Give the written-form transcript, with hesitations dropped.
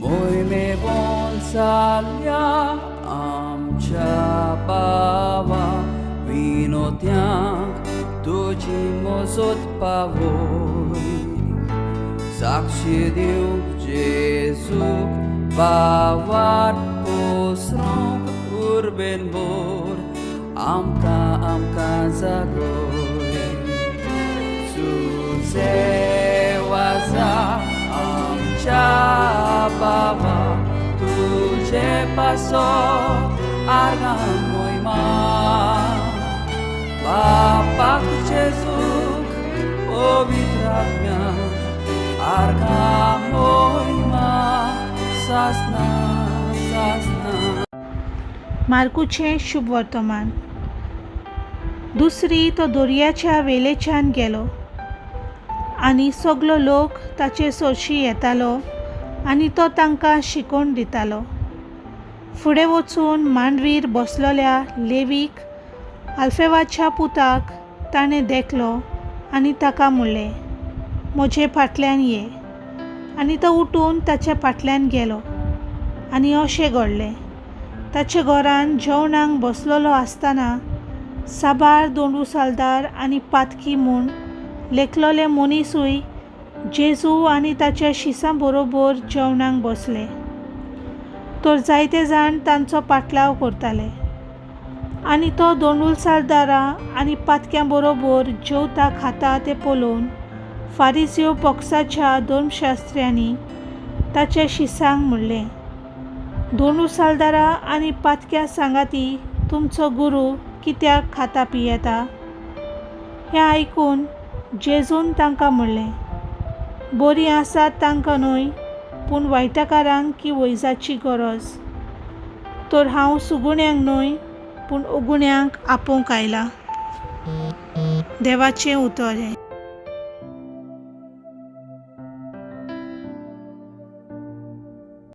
मोहिमेवन साल्या आमच्या बाबा विनोत्यांक तुजी मोजत पावय साक्षी दिवंक जेजूक बावार पोसरूंक उर्बेन बोर आमकां आमकां जागोय तुझे वाजा आमच्या बाबा तुझे पासत आर्गां मोहिमा बापाक जेजूक पवित्र आत्म्याक आर्गां मोहिमा सासना सासना. मार्कूचें शुभ वर्तमान. दुसरी तो दर्याच्या वेलेच्यान गेलो आनी सगलो लोक ताचे सरशी येतालो आनी तो तांकां शिकोवन दितालो. फुडें वचून मांडवीर बसलोल्या लेवीक आल्फेवाच्या पुताक ताणें देखलो आनी ताका म्हणलें, म्हजे फाटल्यान ये. आनी तो उठून ताच्या फाटल्यान गेलो. आनी अशें घडलें, ताचे घरान जेवणाक बसलेलो आसतना साबार दोंडू सालदार आनी पातकी म्हूण लेखलोले मनीसूय जेजू आनी ताच्या शिसां बरोबर जेवणाक बसले. तर जायते जाण तांचो पाटलाव करताले आनी तो दोंडुलसालदारा आनी पातक्यां बरोबर जेवता खाता तें पळोवन फारिजियो पक्षाच्या धर्मशास्त्र्यांनी ताच्या शिसांक म्हणलें, दोंडुसालदारा आनी पातक्यां सांगाती तुमचो गुरू कित्याक खाता पियेता? हें आयकून जेजून तांकां म्हणलें, बरीं आसात तांकां न्हय पूण वायटकारांक की वैजाची गरज. तर हांव सुगुण्यांक न्हय पूण उगुण्यांक आपोवंक आयला. देवाचें उतर हें.